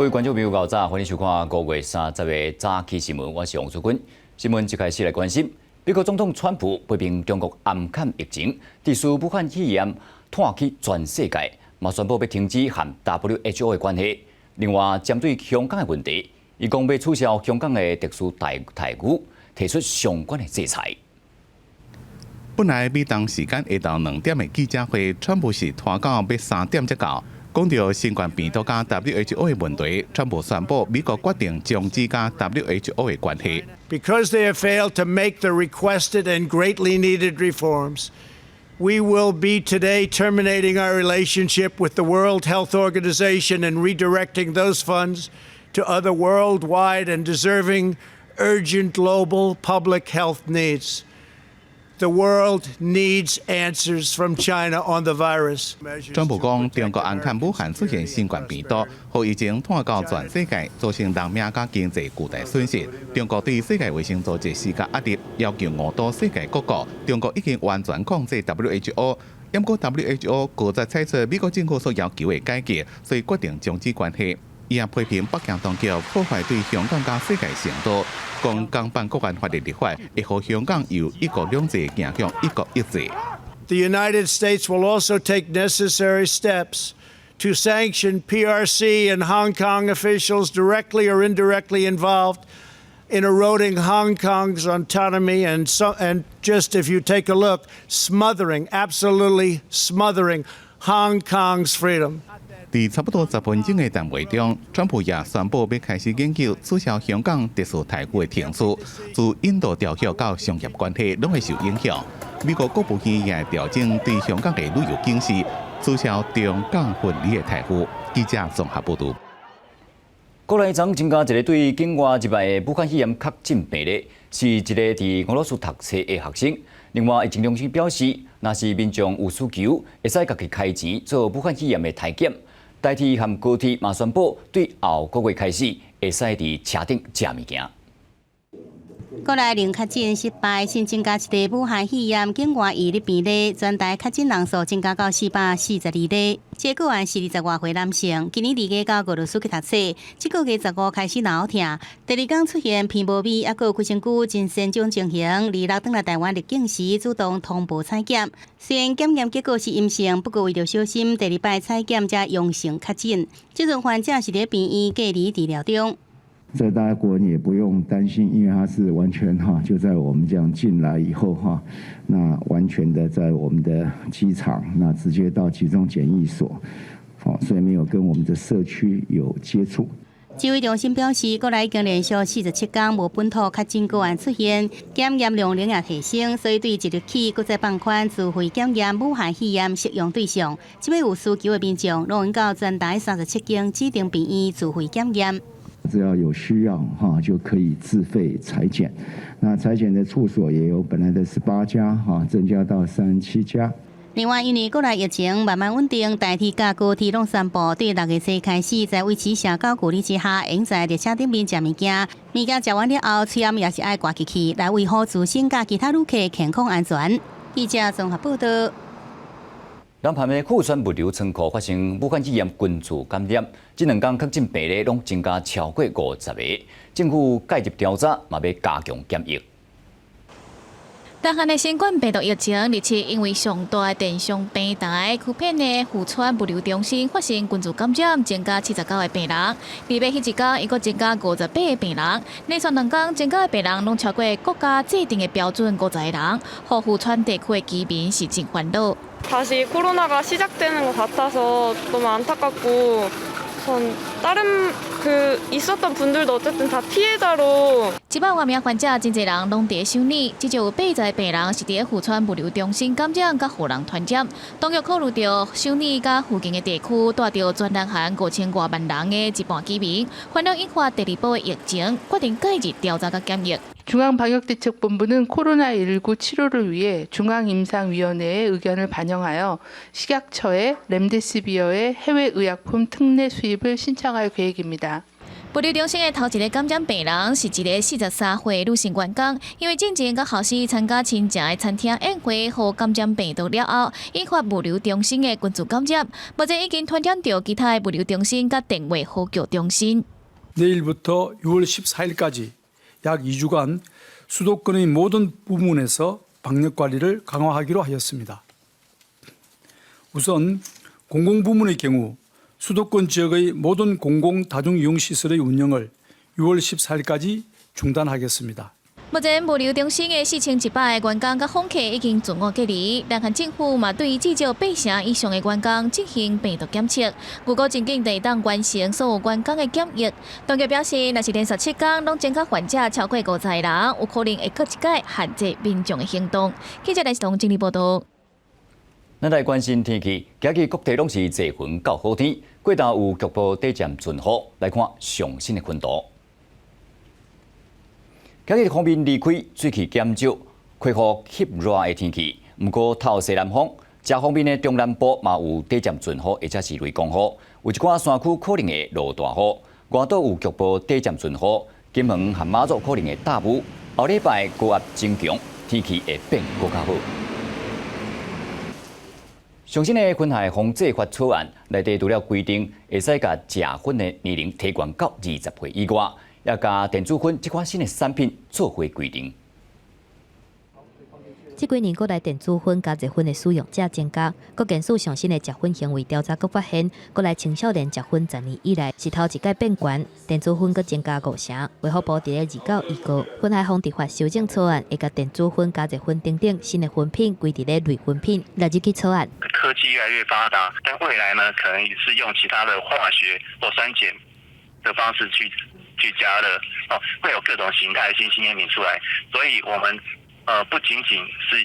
位觀眾朋友，早，歡迎收看5月30的早起新聞，我是王淑君。新聞一開始來關心，美國總統川普批評中國暗崁疫情，致使武漢肺炎湠去全世界，嘛宣布欲停止和 WHO 的關係。另外，針對香港的問題，伊講欲取消香港的特殊待遇，提出相關的制裁。本來美東時間下晝2點的記者會，川普是拖到欲3點才到。講著新冠病毒佮 WHO 的問題，川普宣布美國決定終止佮 WHO 的關係。 Because they have failed to make the requested and greatly needed reforms, we will be today terminating our relationship with the World Health Organization and redirecting those funds to other worldwide and deserving urgent global public health needs. The world needs answers from China on the virus. 川普講，中國暗崁武漢出現新冠病毒，予疫情湠到全世界，造成人命佮經濟巨大損失。中國對世界衛生組織施加壓力，要求誤導世界各國。中國已經完全控制 WHO，毋過 WHO 拒絕採取美國政府所要求的改革，所以決定終止關係。伊也批評北京當局破壞對香港佮世界承諾，講港版國安法的立法會予香港由一國兩制走向一國一制。 The United States will also take necessary steps to sanction PRC and Hong Kong officials directly or indirectly involved in eroding Hong Kong's autonomy and just if you take a look, smothering, absolutely smothering Hong Kong's freedom. 佇差不多10分鐘的談話中，川普也宣布欲開始研究取消香港特殊待遇的程序，自印度條約到商業關係攏會受影響。美國國務院也調整對香港的旅遊警示，取消中港分離的待遇。記者綜合報導。國內昨增加一个對境外入來的武漢肺炎確診病例，是一个佇俄羅斯讀冊的學生。另外，疫情中心表示，若是民眾有需求，會使家己開錢做武漢肺炎的篩檢。台鐵和高鐵嘛宣布，對後個月開始會使佇車頂食物件。國內零確診失敗，新增加一例武漢肺炎境外移入病例，全台確診人數增加到442例。這個案是20外歲男性，今年2月到俄羅斯去讀冊，這個月15開始腦痛，第二工出現鼻無味，猶閣有規身軀真痠腫情形。26轉來台灣入境時主動通報採檢，雖然檢驗結果是陰性，不過為著小心，第二擺採檢才陽性確診。這陣患者是佇病院隔離治療中。這大家國人也不用擔心，因為他是完全哈就在我們這樣進來以後哈，那完全的在我們的機場，那直接到集中檢疫所，好，所以沒有跟我們的社區有接觸。指揮中心表示，國內已經連續47天無本土確診個案出現，檢驗量能也提升，所以對即日起閣再放寬自費檢驗武漢肺炎適用對象。這擺有需求的民眾，攏會到全台37間指定病院自費檢驗。只要有需要哈，就可以自費採檢。那採檢的處所也由本來的18家哈，增加到37家。另外，因為國內疫情慢慢穩定，台鐵佮高鐵攏宣布，對6月初開始，在維持社交距離之下，會在列車頂面食物件。物件食完了後，喙罨也是愛掛起去，來維護自身佮其他旅客健康安全。記者綜合報道。南韓的富川物流倉庫發生武漢肺炎群聚感染，這兩工確診病例攏增加超過50個，政府介入調查，嘛欲加強檢疫。南韓的新冠病毒疫情，而且因為上大的電商平台區片的富川物流中心發生群聚感染，增加79個病人。禮拜彼一工，又閣增加58個病人，連續2工增加的病人攏超過國家制定的標準50個人，予富川地區的居民是真煩惱。 다시 코로나가 시작되는 것 같아서 너무 안타깝고 우선 다른 그 있었던 분들도 어쨌든 다 피해자로 100外名患者，真濟人攏佇咧守呢，至少有80個病人是佇咧富川物流中心感染，佮予人傳染。當局考慮著首爾佮附近的地區，帶著全南韓5000外萬人的一半居民，煩惱引發第二波的疫情，決定介入調查佮檢疫。 중앙방역대책본부는 코로나19 치료를 위해 중앙임상위원회의 의견을 반영하여 식약처에 렘데시비어의 해외 의약품 특례 수입을 신청할 계획입니다. 物流中心的頭一个感染病人是一个43歲女性員工，因為進前佮後生參加親情的餐廳宴會，予感染病毒了後，引發物流中心的群聚感染。目前已經傳染到其他的物流中心佮電話呼叫中心。 내일부터 6월 14일까지 약 2주간 수도권의 모든 부문에서 방역 관리를 강화하기로 하였습니다. 우선 공공부문의 경우 수도권 지역의 모든 공공 다중이용시설의 운영을 6월 14일까지 중단하겠습니다. 目前物流中心的4100个員工佮訪客已經自我隔離，南韓政府嘛對至少八成以上的員工進行病毒檢測，預估真緊就會當完成所有員工的檢疫。當局表示，若是連續7天攏增加患者超過50人，有可能會閣一擺限制民眾的行動。記者來自整理報道。咱來關心天氣，今日各地攏是濟雲到好天，過晝有局部短暫陣雨。來看上新的雲圖。今日鋒面離開，水汽減少，恢復翕熱的天氣。毋過透西南風，遮方面的中南部嘛有短暫陣雨，或者是雷公雨。有一寡山區可能會落大雨，外島有局部短暫陣雨，金門和馬祖可能會大霧。後禮拜高壓增強，天氣會變閣較好。上新的薰害防制法草案內底除了規定會使共食薰的年齡提懸到20歲以外，也共電子薰這款新的產品做伙規定。這幾年國內電子薰佮熱薰的使用者增加，國健署上新的食薰行為調查閣發現，國內青少年食薰10年以來是頭一擺變懸，電子薰閣增加5成。衛福部佇咧29預告，薰害防治法修正草案會共電子薰佮熱薰等等新的薰品歸佇咧類薰品納入去草案。科技越來越發達，但未來呢，可能也是用其他的化學或酸鹼的方式去加熱，哦，會有各種形態新興菸品出來，所以我們不僅僅是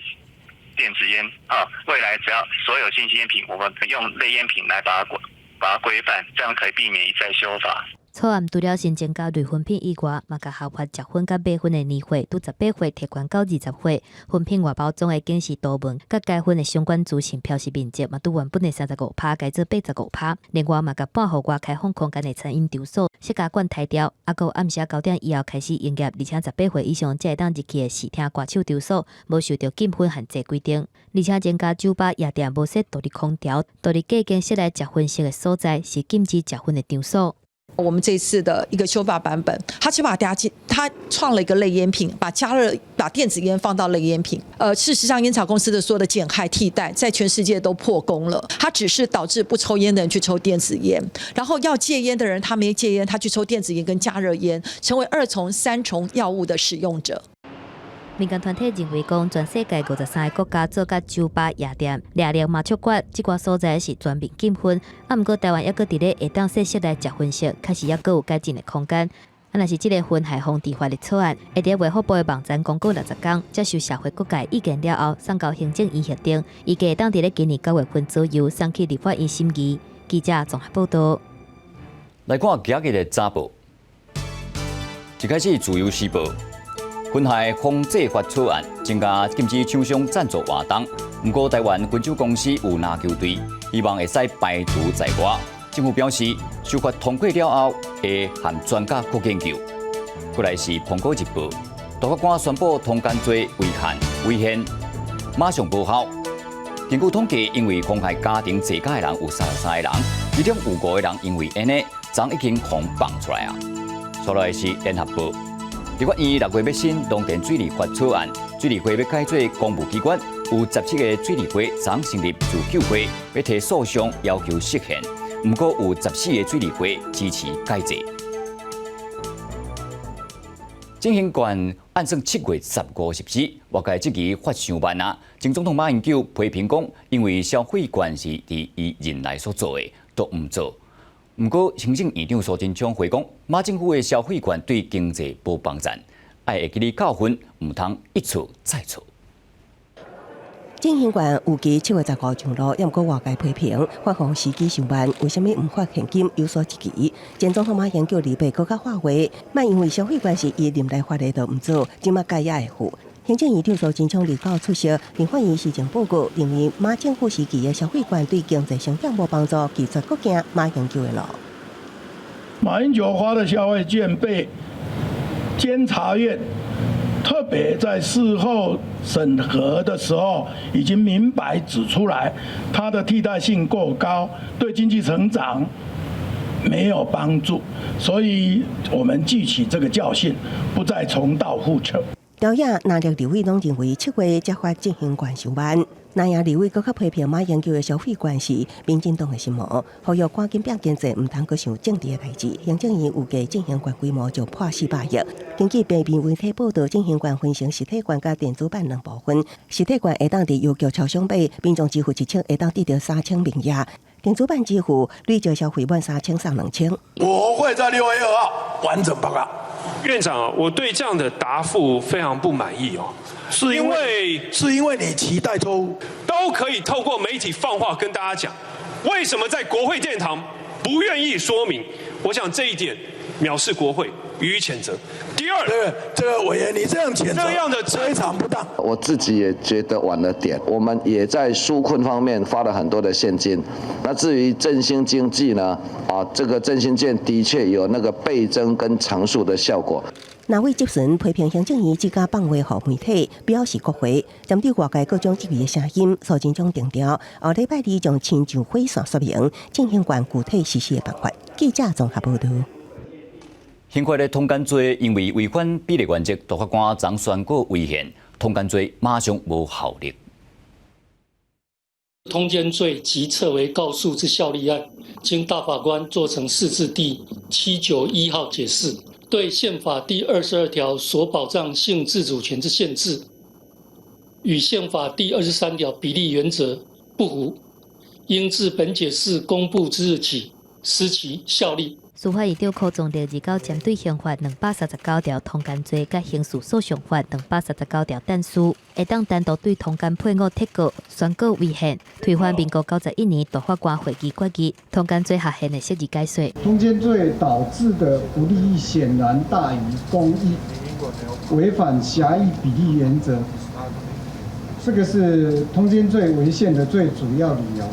電子菸啊，未來只要所有新興菸品，我們用類菸品來把它規範，這樣可以避免一再修法。草案除了新增加類薰品以外，嘛共合法食薰佮買薰的年歲，對18歲提懸到20歲。薰品外包裝的警示圖文，佮該薰的相關資訊標示面積，嘛對原本的35%改做85%。另外嘛，共半戶外開放空間的餐飲場所，設加管台調，抑閣有暗時9點以後開始營業，而且18歲以上才會當入去的視聽歌手場所，無受著禁薰限制規定。而且增加酒吧、夜店無設獨立空調、獨立隔間室內食薰室的所在，是禁止食薰的場所。我們這次的一個修法版本，他就把大家，他創了一個類菸品，把加熱把電子菸放到類菸品。事實上，菸草公司的所有的減害替代，在全世界都破功了。它只是導致不抽菸的人去抽電子菸，然後要戒菸的人他沒戒菸，他去抽電子菸跟加熱菸，成為二重、三重藥物的使用者。民間團體認為講，全世界53個國家做甲酒吧、夜店、掠掠麻將館，這寡所在是全面禁薰。啊，毋過台灣猶閣佇咧會當設室內食薰室，確實猶閣有改進的空間。啊，若是這個薰害防治法的草案，會佇衛福部的網站公告60天，接受社會各界意見了後，送交行政院核定，預計會當佇咧今年9月份左右送去立法院審議。記者綜合報道。來看今日的早報，一開始自由時報。薰害防制法草案增加禁止廠商贊助活動，毋過台灣薰酒公司有籃球隊，希望會使排除在外。政府表示，修法通過了後，會和專家閣研究。過來是《蘋果日報》，大法官宣布通姦罪違憲違憲，馬上無效。根據統計，因為妨害家庭齊家的人有33個人，其中有五個人因為按呢，昨已經予放出來啊。紲落來是《聯合報》。立法院6月欲審農田水利法草案，水利會欲改做公務機關，有17個水利會昨成立自救會，欲提訴訟要求釋憲。毋過有14個水利會支持改制。振興券按算7月15實施，外界質疑發傷慢啊。前總統馬英九批評講，因為消費券是佇伊任內所做的，都毋做。毋過，行政院長蘇貞昌回講，馬政府的消費券對經濟無幫贊，愛會記得教訓，毋通一錯再錯。振興券預計7月15上路，猶毋過外界批評發放時機傷慢，為啥物毋發現金有所質疑。前總統馬英九二八閣較發話，莫因為消費券是伊任內發的就毋做，這馬改也會付。行政院長蘇貞昌二九出席立法院施政報告，認為馬政府時期的消費券對經濟成長無幫助，拒絕閣行馬英九的路。馬英九發的消費券被監察院特別在事後審核的時候，已經明白指出來，它的替代性過高，對經濟成長沒有幫助，所以我們記取這個教訓，不再重蹈覆轍。朝野藍綠立委攏認為7月才發振興券傷慢，藍營立委閣較批評馬英九的消費券是民進黨的心魔，呼籲趕緊拼經濟，毋通閣想政治的代誌。行政院預計振興券規模就破400億。根據平面媒體報道，振興券分成實體券佮電子版兩部分。實體券會當佇郵局超商買，民眾支付一千會當得著3000名額；電子版支付累計消費滿3000送2000。我會在6月2號完整報告。院長，我對這樣的答覆非常不滿意哦，是因為你期待錯誤，都可以透過媒體放話跟大家講，為什麼在國會殿堂不願意說明？我想這一點藐視國會，予以譴責。第二，這個委員你這樣譴責，這樣的非常不當。我自己也覺得晚了點，我們也在紓困方面發了很多的現金。那至於振興經濟呢？啊，這個振興券的確有那個倍增跟乘數的效果。藍委質詢批評行政院只敢放話予媒體，表示國會針對外界各種質疑的聲音，蘇貞昌定調，後禮拜二將親像火線說明振興券具體實施的辦法。記者綜合報道。刑法的通姦罪因為違反比例原則，大法官昨宣告違憲，通姦罪馬上無效力。通姦罪即撤回告訴之效力案，經大法官做成釋字第791號解釋，對憲法第22條所保障性自主權之限制，與憲法第23條比例原則不符，應自本解釋公布之日起失其效力。司法院長柯宗德二九針對刑法239條通姦罪佮刑事訴訟法239條但書，會當單獨對通姦配偶撤告宣告違憲，推翻民國91年大法官會議決議，通姦罪合憲的釋字解說。通姦罪導致的不利益顯然大於公益，違反狹義比例原則，這個是通姦罪違憲的最主要理由。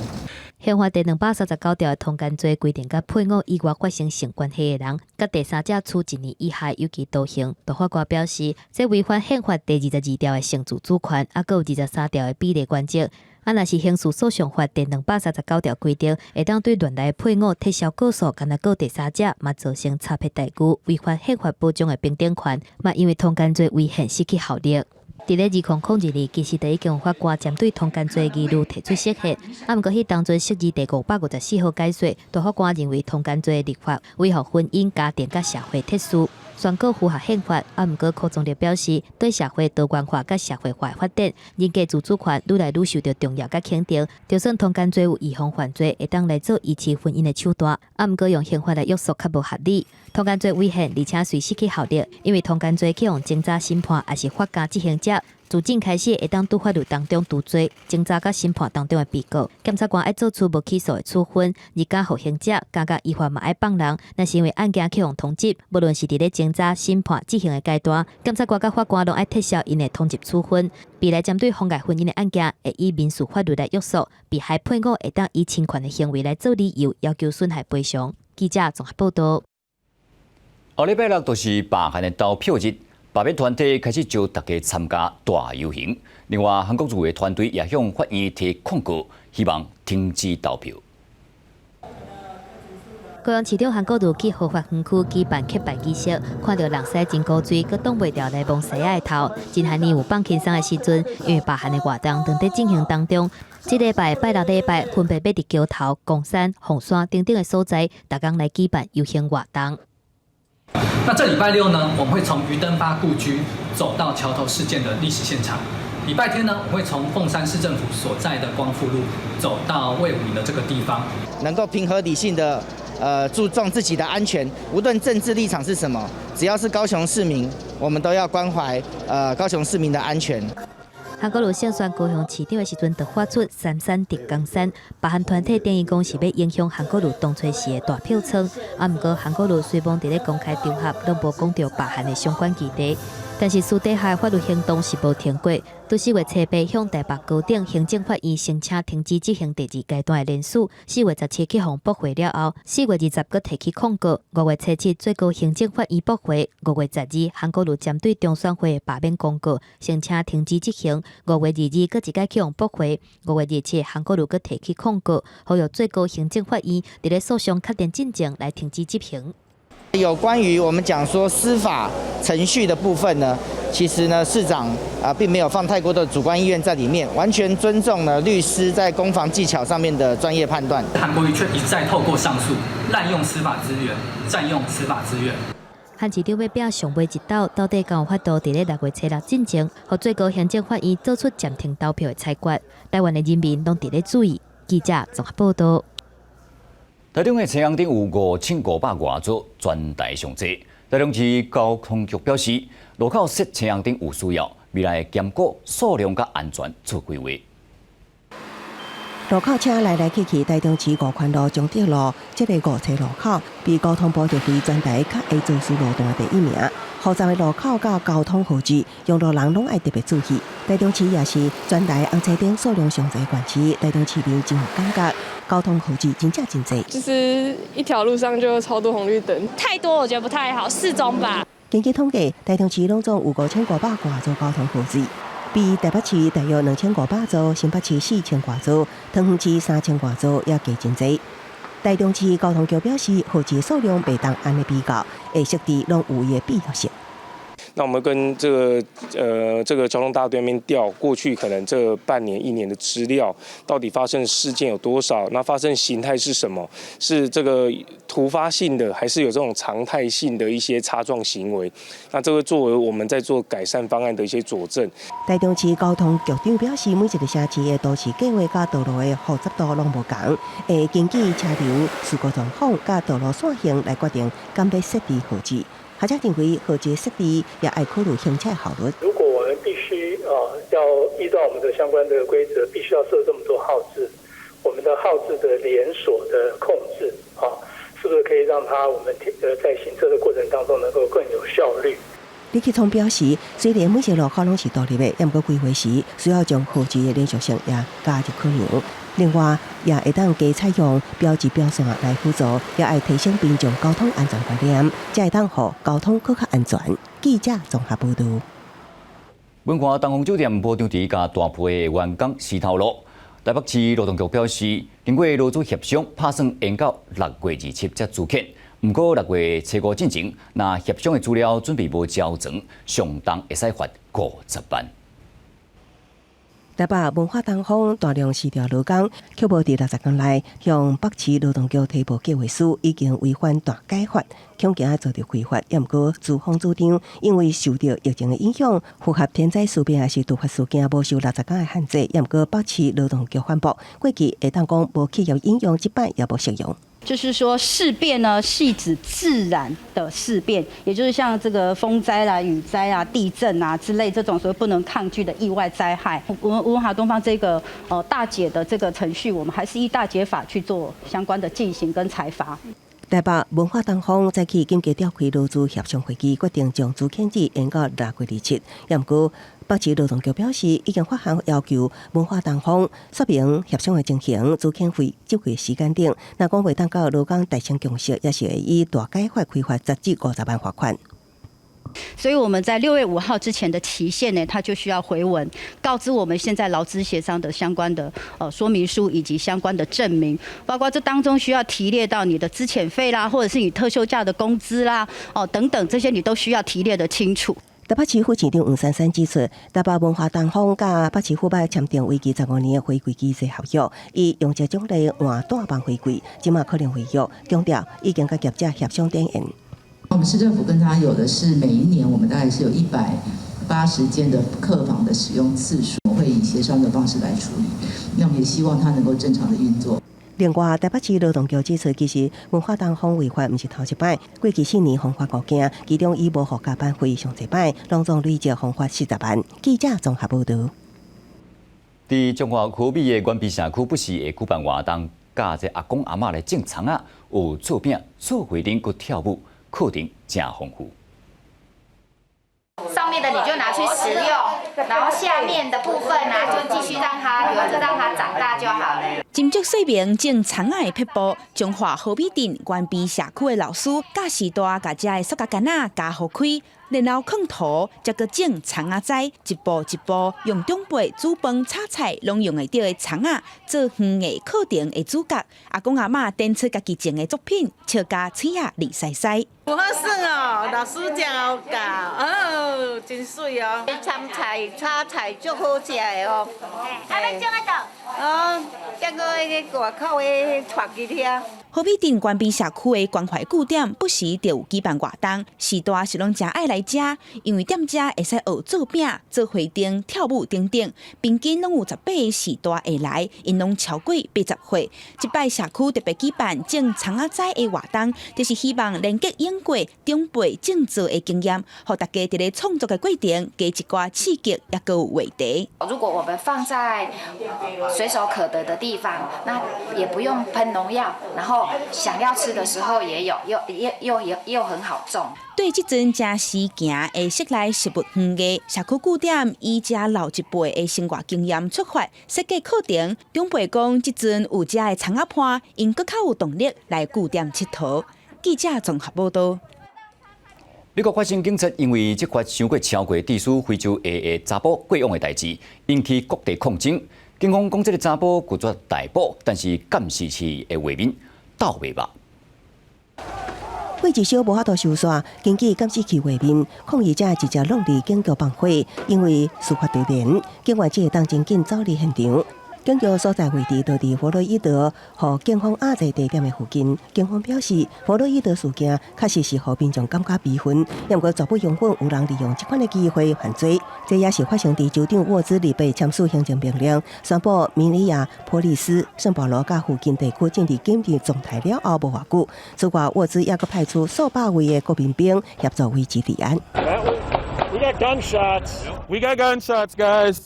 刑法第239條的通姦罪規定，佮配偶以外發生性關係的人，佮第三者處一年以下有期徒刑。大法官表示，這違反憲法第22條的性自主權，猶閣有23條的比例原則。啊，若是刑事訴訟法第239條規定，會當對亂來配偶撤銷告訴，干焦告第三者，嘛造成差別待遇，違反憲法保障的平等權，嘛因為通姦罪違憲失去效力。佇咧2002年，其實就已經有法官針對通姦罪疑慮提出釋憲，啊，毋過彼當陣釋字第554號解說，大法官認為通姦罪立法維護婚姻、家庭佮社會秩序，宣告符合憲法。啊，毋過柯宗德表示，對社會多元化佮社會化的發展，人格自主權愈來愈受著重要佮肯定。就算通姦罪有預防犯罪，會當來做維持婚姻的手段，啊，毋過用刑法來約束較無合理。通姦罪違憲，而且隨失去效力，因為通姦罪去予偵查審判，抑是法家執行者，自正開始會當佇法律當中除罪，偵查佮審判當中的被告，檢察官愛做出無起訴的處分，而加服刑者加加依法嘛愛放人。若是因為案件去予通緝，無論是佇咧偵查、審判、執行的階段，檢察官佮法官攏愛撤銷𪜶的通緝處分。未來針對妨礙婚姻的案件，會以民事法律來約束，被害配偶會當以侵權的行為來做理由，要求損害賠償。記者綜合報道。後禮拜六就是北韓的投票日，罷免團體開始召大家參加大遊行。另外，韓國瑜的團隊也向法院提控告，希望停止投票。高雄市長韓國瑜去合發園區舉辦揭牌儀式，看著人塞真古錐，閣擋袂牢來摸獅仔的頭。真寒呢有放輕鬆的時陣，因為北韓的活動正佇進行當中。這禮拜拜六禮拜分別欲佇橋頭、岡山、鳳山等等的所在，逐工來舉辦遊行活動。那這禮拜六呢，我們會從余登發故居走到橋頭事件的歷史現場。禮拜天呢，我會從鳳山市政府所在的光復路走到衛武營的這個地方。能夠平和理性的，注重自己的安全，無論政治立場是什麼，只要是高雄市民，我們都要關懷，高雄市民的安全。韓國瑜勝選高雄市長的時陣，就發出三山特江山，北韓團體等於講是欲影響韓國瑜當初時的大票倉。啊，毋過韓國瑜雖罔佇咧公開場合，攏無講著北韓的相關議題。但是私底下法律行動是無停過。佇4月初8向台北高等行政法院申請停止執行第二階段的連署，4月17去予駁回了後，4月20閣提起抗告，5月初7最高行政法院駁回，5月12韓國瑜針對中選會罷免公告申請停止執行，5月22閣一擺去予駁回，5月27韓國瑜閣提起抗告，呼籲最高行政法院佇咧訴訟確定進前來停止執行。有關於我們講說司法程序的部分呢，其實呢市長啊並沒有放太過的主觀意願在裡面，完全尊重呢律師在攻防技巧上面的專業判斷。韓國瑜卻一再透過上訴濫用司法資源，佔用司法資源。韓市長欲拚上尾一鬥，到底敢有法度佇咧6月初6進前，予最高行政法院做出暫停投票的裁決？台灣的人民攏佇咧注意。記者綜合報道。台中的青紅燈有5500外座，全台上濟。台中市交通局表示，路口設青紅燈有需要，未來會兼顧數量佮安全做規劃。路口車來來去去，台中市五權路、中德路這个五車路口，被交通部列為全台較會肇事路段第一名。複雜的路口佮交通號誌，用路人攏愛特別注意。台中市也是全台紅青燈數量上濟的縣市，台中市民真有感覺，交通號誌真正真濟。就是一條路上就超多紅綠燈，太多我覺得不太好，適中吧。根據統計，台中市攏總有5500外座交通號誌。比台北市大約2500座，新北市4000外座，桃園市3000外座，也加真濟。台中市交通局表示，號誌數量袂當按呢比較，會設置攏有伊的必要性。那我們跟這個交通大隊那邊調過去，可能這半年一年的資料，到底發生事件有多少？那發生形態是什麼？是這個突發性的，還是有這種常態性的一些擦撞行為？那這個作為我們在做改善方案的一些佐證。台中市交通局長表示，每一個城市的都市計劃佮道路的複雜度攏無仝，會根據車流、事故狀況佮道路線型來決定敢欲設置號誌。學者認為，號誌設置也愛考慮行車效率。如果我們必須啊要依照我們的相關的規則，必須要設這麼多號誌，我們的號誌的連鎖的控制啊，是不是可以讓它我們在行車的過程當中能夠更有效率？李克聰表示，雖然每一個路口攏是獨立的，毋過規劃時需要將號誌的連續性也加入考量。另外，也會當加採用標誌標線來輔助，也愛提升民眾交通安全觀念，才會當予交通閣較安全。記者綜合報導。文華東方酒店無場佇共大批的員工辭頭路。台北市勞動局表示，經過勞資協商，拍算延到6月27才資遣。毋過6月初5進前，若協商的資料準備無交齊，上重會使罰50萬。台北文化東方大量辭掉勞工，卻無佇60天內向北市勞動局提報計劃書，已經違反大解法，恐驚遭著開罰。也毋過資方主張，因為受著疫情的影響，符合天災事變抑是突發事件，無受60天的限制。也毋過北市勞動局反駁，過去會當講無企業影響，這擺也無適用。就是說，事變呢，係指自然的事變，也就是像這個風災啦、雨災啊、地震啊之類這種所謂不能抗拒的意外災害。我們文華東方這個大解的這個程序，我們還是依大解法去做相關的進行跟裁罰。台北文化東方早起緊急召開勞資協商會議，決定將資遣日延到6月27。也毋過北市勞動局表示，已經發函要求文化東方說明協商的情形、資遣費支付時間等。若講袂當佮勞工達成共識，也是會以大解法開罰10至50萬罰款。所以我們在6月5號之前的期限呢，他就需要回文，告知我們現在勞資協商的相關的說明書以及相關的證明，包括這當中需要提列到你的資遣費啦，或者是你特休假的工資啦，哦等等這些你都需要提列得清楚。台北市副市長黃珊珊指出，台北文化東方佮北市府捌簽訂為期15年的回饋機制合約，以用這獎勵換大房回饋，這馬可能違約，強調已經佮業者協商展延。我們市政府跟他有的是每一年，我們大概是有180間的客房的使用次數，會以協商的方式來處理。那我們也希望它能夠正常的運作。另外，台北市勞動局指出，其實文化東方違法毋是頭一擺，過去四年予罰五件，其中以無付加班費上濟擺，攏總累計予罰40萬。記者綜合報導。佇彰化和美的鳶鼻社區，不時會舉辦活動，教這阿公阿嬤來種蔥仔，有做餅、做花燈、閣跳舞，課程誠豐富。上面的你就拿去食用，然後下面的部分呢，就繼續讓它留著，讓它長大就好了。斟酌說明種蔥仔的撇步，彰化和美鎮關陂社區的老師教序大共遮的塑膠桿仔加予開，然後囥土，才閣種蔥仔栽，一步一步用長輩煮飯炒菜攏用會著的蔥仔做園藝課程的主角。阿公阿嬤展出家己種的作品，笑甲喙仔膩澀澀。有好耍哦，老師真會教，哦，真媠哦。參菜、炒菜足好食的哦。啊，欲種佗落？哦，種閣彼个外口的帶去遐。和美鎮關陂社區的關懷據點不時就有舉辦活動，序大是攏誠愛來遮，因為踮遮會使學做餅、做花燈、跳舞等等，平均攏有18個序大會來，𪜶攏超過80歲。這擺社區特別舉辦種蔥仔栽的活動，就是希望連結英國長輩種植的經驗，予大家佇咧創作的過程加一寡刺激，猶閣有話題。如果我們放在隨手可得的地方，那也不用噴農藥，然後想要吃的時候也有，又又又又又很好種。對這陣誠時行的室內植物園藝，社區據點以遮老一輩的生活經驗出發，設計課程。長輩講，這陣有遮的蔥仔伴，𪜶閣較有動力來據點𨑨迌。記者綜合報導。美國發生警察因為執法傷過超過致使非洲裔的查埔過往的代誌，引起各地抗爭。警方講這个查埔拒絕逮捕，但是監視器的畫面鬥袂肉。火一燒無法度收煞，根據監視器畫面，抗議者直接挵佇警局放火，因為事發地點，警員只會當真緊走離現場。警局所在位置就佇佛洛伊德予警方壓制地點的附近。警方表示，佛洛伊德事件確實是予民眾感覺悲憤，毋過絕不容許有人利用這款的機會犯罪。這也是發生佇州長沃茲禮拜簽署行政命令，宣布明尼亞波利斯、聖保羅佮附近地區進入緊急狀態了後無偌久。此外，沃茲猶閣派出數百位的國民兵協助維持治安。 We got gunshots. We got gunshots, guys.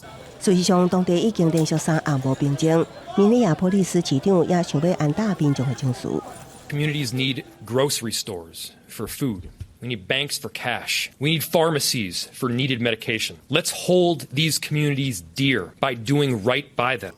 事實上，當地已經連續3暗無平靜。明尼亞波利斯市長也想欲安撫民眾的情緒。 Communities need grocery stores for food. We need banks for cash. We need pharmacies for needed medication. Let's hold these communities dear by doing right by them.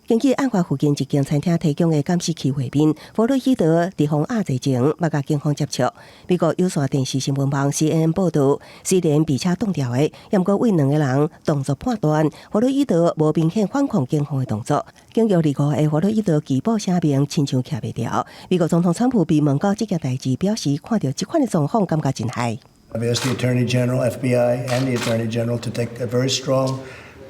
根據案發附近一間餐廳提供的監視器畫面，弗洛伊德佇予壓制前，捌佮警方接觸。美國有線電視新聞網 CNN 報導，雖然被車擋著的，毋過對兩个人動作判斷，弗洛伊德無明顯反抗警方的動作。警局25的弗洛伊德拒報聲明，親像徛袂牢。美國總統川普被問到這件代誌，表示看著這款的狀況，感覺真害。 I've asked the Attorney General, FBI, and the Attorney General to take a very strong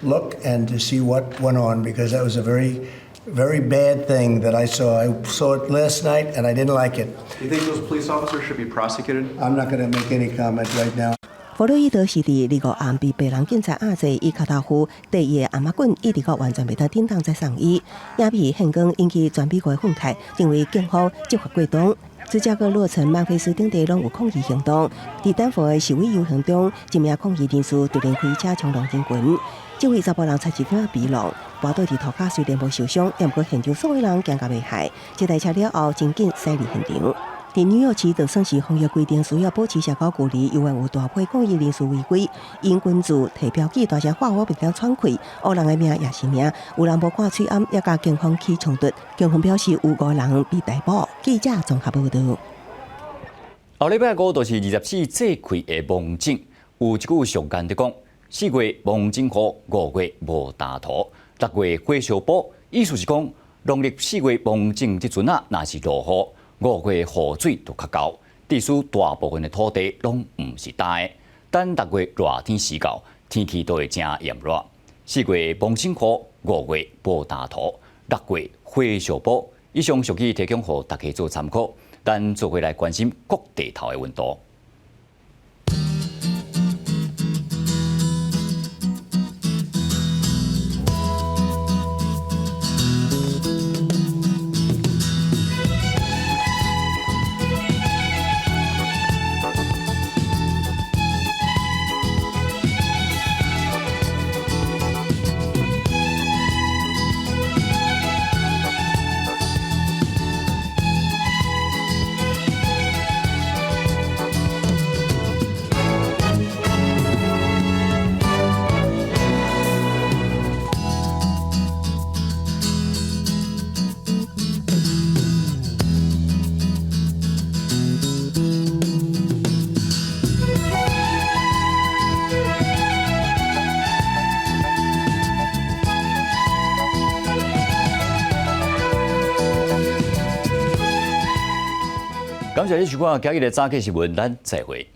look and to see what went on because that was a very, very bad thing that I saw. I saw it last night and I didn't like it. Do you think those police officers should be prosecuted? I'm not going to make any comment right now. 弗洛伊德是佇25暗被白人警察壓制，以跤頭趺缀伊的頷仔棍，一直到完全袂當振動才送醫。影片現光引起全美國的憤慨，認為警方執法過當。芝加哥、洛城、曼菲斯等地攏有抗議行動。佇丹佛的示威遊行中，一名抗議人士突然開車衝入人群，這位查埔人差一點仔被挵，跋倒佇塗跤，雖然無受傷，毋過現場所有人驚甲袂害。這台車了後，真緊駛離現場。佇紐約市，就算是防疫規定需要保持社交距離，猶原有大批抗議人士違規，𪜶群聚提標記大聲喊我袂當喘氣，烏人的命也是命，有人無掛喙罨，也佮警方起衝突。警方表示有五人被逮捕。記者綜合報導。後禮拜五就是24節氣的芒種，有一句俗諺佇講：4月芒種雨，5月無焦土，6月火燒埔。意思是講，農曆4月芒種這陣啊，若是落雨，5月雨水就較夠，致使大部分的土地攏毋是焦的。等6月熱天時到，天氣都會誠炎熱。4月芒種雨，5月無焦土，6月火燒埔。以上數據提供予大家做參考，咱做伙來關心各地頭的溫度。感謝你收看今日的早起新聞，咱再會。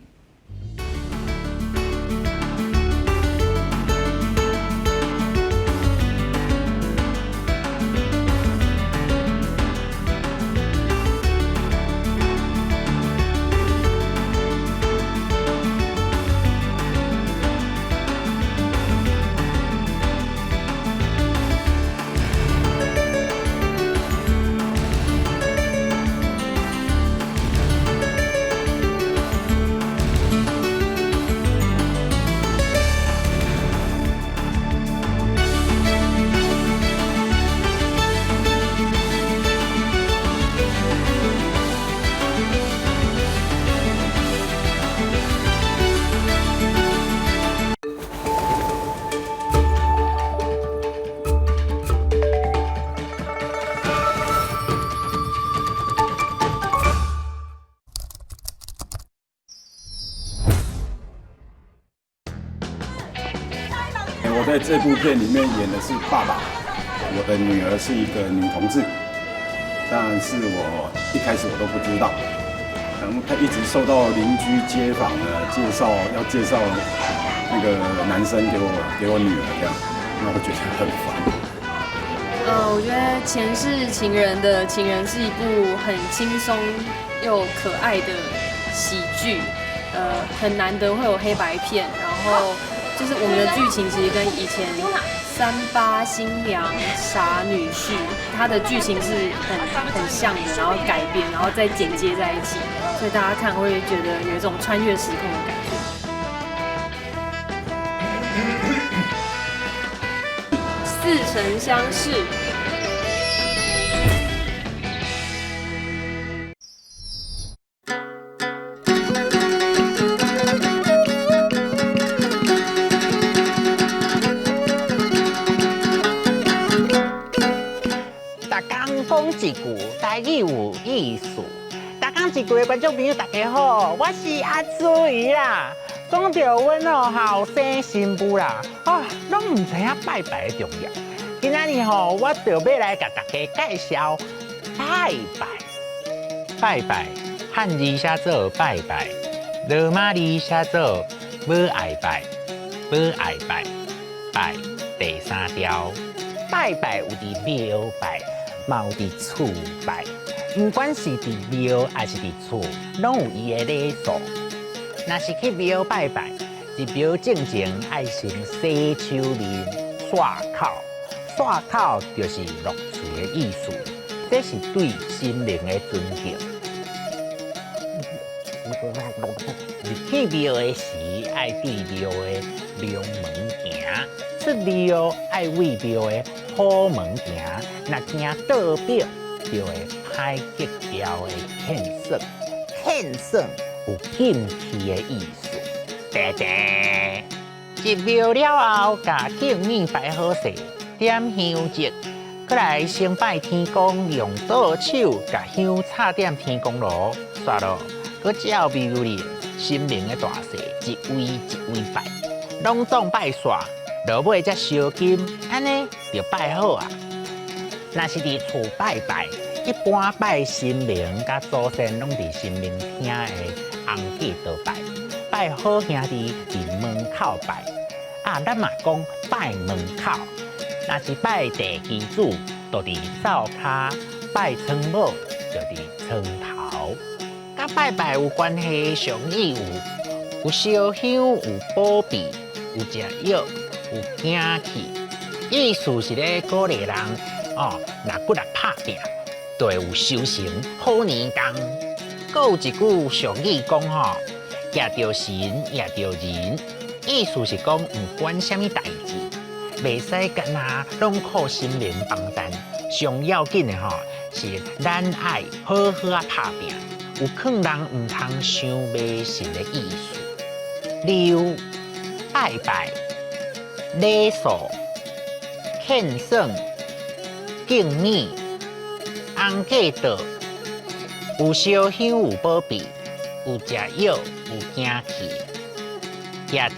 我在這部片裡面演的是爸爸，我的女兒是一個女同志，但是我一開始我都不知道，然後她一直受到鄰居街坊的介紹，要介紹那個男生給我女兒這樣，那我覺得很煩。我覺得《前世情人的情人》是一部很輕鬆又可愛的喜劇，很難得會有黑白片，然後就是我們的劇情其實跟以前三八新娘傻女婿，它的劇情是很像的，然後改編，然後再剪接在一起，所以大家看會覺得有一種穿越時空的感覺。似曾相識。逐工講一句台語有意思。逐工一句的觀眾朋友，大家好，我是阿茱萸啦。講著阮哦後生新婦啦，啊，攏毋知影拜拜的重要。今仔日吼，我就欲來共大家介紹拜拜。拜拜，漢字寫做拜拜，羅馬字寫做無愛拜，無愛拜，拜第三條。拜拜有佇廟拜，嘛有佇厝拜。毋管是佇廟抑是佇厝，攏有伊的禮數。若是去廟拜拜，入廟進前愛先洗手面、漱口，漱口就是落喙的意思，這是對神明的尊敬。入去廟的時，愛對廟的龍門行；出廟愛對廟的虎門行。若行倒壁，就會歹格調的獻算，獻算有禁忌的意思。叮叮，入廟了後，共敬物擺好勢，點香燭，閣來先拜天公，用左手共香插點天公爐，煞落，閣照廟裡神明的大小，一位一位拜，攏總拜煞，落尾才燒金，按呢就拜好啊。若是佇厝拜拜，一般拜神明佮祖先攏佇神明廳的紅架度拜，拜好兄弟佇門口拜。啊，咱嘛講拜門口。若是拜地基主，就佇灶跤；拜床母，就佇床頭。佮拜拜有關係的俗語有：有燒香，有保庇，有食藥，有驚氣。意思是咧鼓勵人哦，若骨力拍拚，就會有收成好年冬。閣有一句俗語講吼，蜈著神，蜈著人，意思是講毋管啥物代誌，袂使干焦攏靠神明幫贊。上要緊的吼是咱愛好好仔拍拚，有勸人毋通傷迷信的意思。例如拜拜、禮數、獻算、敬物、紅架桌、有燒香、有保庇、有食藥、有驚氣。